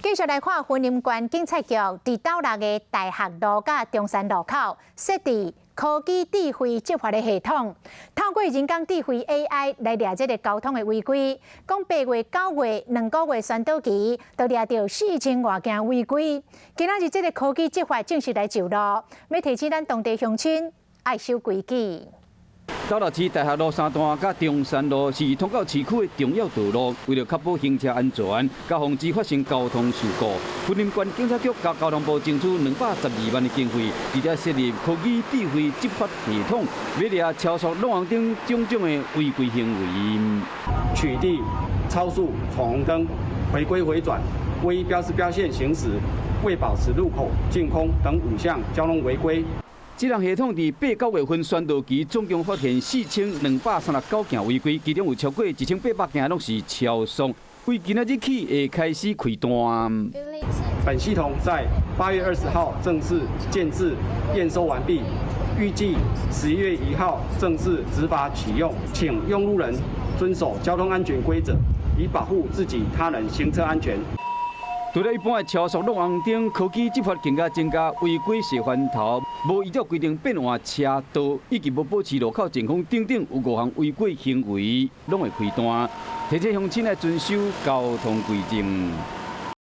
繼續來看雲林縣警察局佇斗六的大學路佮中山路口設置科技智慧執法的系統，透過人工智慧 AI 來掠這个交通的違規。講8月、9月2個月宣導期，都掠著4000外件違規。今仔日這个科技執法正式來上路，欲提醒咱當地鄉親愛守規矩。斗六市大學路三段佮中山路是通到市區的重要道路，為著確保行車安全，佮防止發生交通事故，雲林縣警察局佮交通部爭取212萬的經費，佇遮設立科技智慧執法系統，欲掠超速、挵紅燈種種的違規行為。取締超速、闖紅燈、違規回轉、未依標示標線行駛、未保持路口淨空等五項交通違規。這項系統佇8、9月份宣導期總共發現4239件違規，其中有超過1800件攏是超速。為今仔日起會開始開單。本系統在8月20號正式建置驗收完畢，預計11月1號正式執法啟用，請用路人遵守交通安全規則，以保護自己他人行車安全。除了一般的超速、挵紅燈，科技執法更加增加違規踅環頭、無依照規定變換車道，以及無保持路口淨空等等，有五項違規行為，攏會開單。提醒鄉親來遵守交通規則。